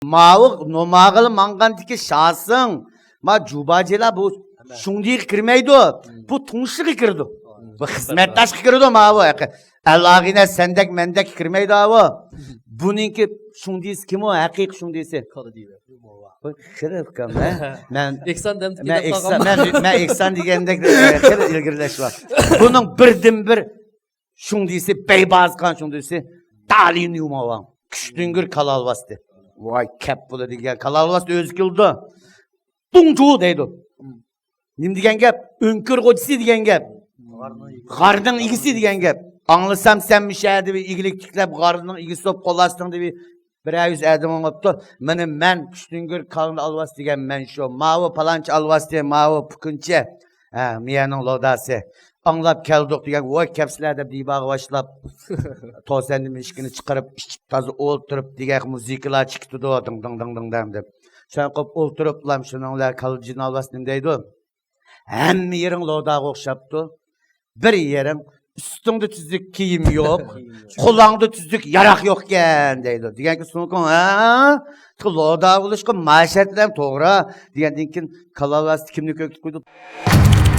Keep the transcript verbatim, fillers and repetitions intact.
ماۋۇ نوماغىلا ماڭغاندىكى شاسىڭ، ما جۇباجىلار بۇ شۇڭدىغا كىرمەيدۇ. بۇ تۇڭشىغا كىرىدۇ. بۇ خىزمەتداشقا كىرىدۇ ماۋۇ. ئەل ئاغىنە سەندەك مەندەك كىرمەيدۇ ئاۋۇ. بۇنىڭكى شۇڭدىسى كىم ئۇ؟ ھەقىقىي شۇڭدىسى. بۇ خېلى ئۇكام، ھە؟ مەن، ئېھسان دەمدىكى مەن دەپ ئېھسان، قالغانمۇ؟ مەن، مەن ئېھسان دېگەندەك، ئە، خېلى ئىلگىرىلەش بار. بۇنىڭ بىردىنبىر شۇڭدىسى، بەيبازقان شۇڭدىسى، دالى نيۇماۋاڭ. كۈچتۈڭگۈر كالالۋاستى. ۋاي، كەپ بولىدىكەن. كالالۋاستى ئۆزى كېلىدۇ. دۇڭجۇ دەيدۇ. نېمە دېگەن گەپ؟ ئۆڭكۈر خوجىسى دېگەن گەپ. غارنىڭ ئىگىسى دېگەن گەپ. ئاڭلىسام، سەن مۇشۇ يەردە بىر ئىگىلىك تىكلەپ، غارنىڭ ئىگىسى بولۇپ قول ئاستىڭدا بىر، بىرەر يۈز ئادەم ئوڭۇپتۇ. مېنى، مەن كۈچتۈڭگۈر كالىنى ئالۋاس دېگەن مەن شۇ. ماۋۇ پالانچى ئالۋاستى، ماۋۇ پۇكۇنچى. ھە، مىيەنىڭ لوداسى. ئاڭلاپ كەلدۇق دېگەن، ۋاي كەپسىلەر دەپ دىباغا باشلاپ. توسەندە مىشكىنى چىقىرىپ، ئىچىپ تازا ئولتۇرۇپ دېگەن مۇزىكىلار چىقىتىدۇ، دىڭ دىڭ دىڭ دىڭ دەڭ دەپ. شۇنداق قىلىپ ئولتۇرۇپلام شۇنىڭ بىلەن كالجىنالۋاس نېمە دەيدۇ؟ ھەممە يېرىڭ لوداغا ئوخشاپتۇ. بىر يېرىڭ ئۈستۈڭدە تۈزۈك كىيىم يوق، قولۇڭدا تۈزۈك ياراق يوقكەن دەيدۇ. دېگەنكى سۇڭكۇڭ، ھە؟ لودا بولۇشقا ماشەتلەم توغرا. دېگەندىن كېيىن كالالۋاستى كىمنى كۆكتە قويدى؟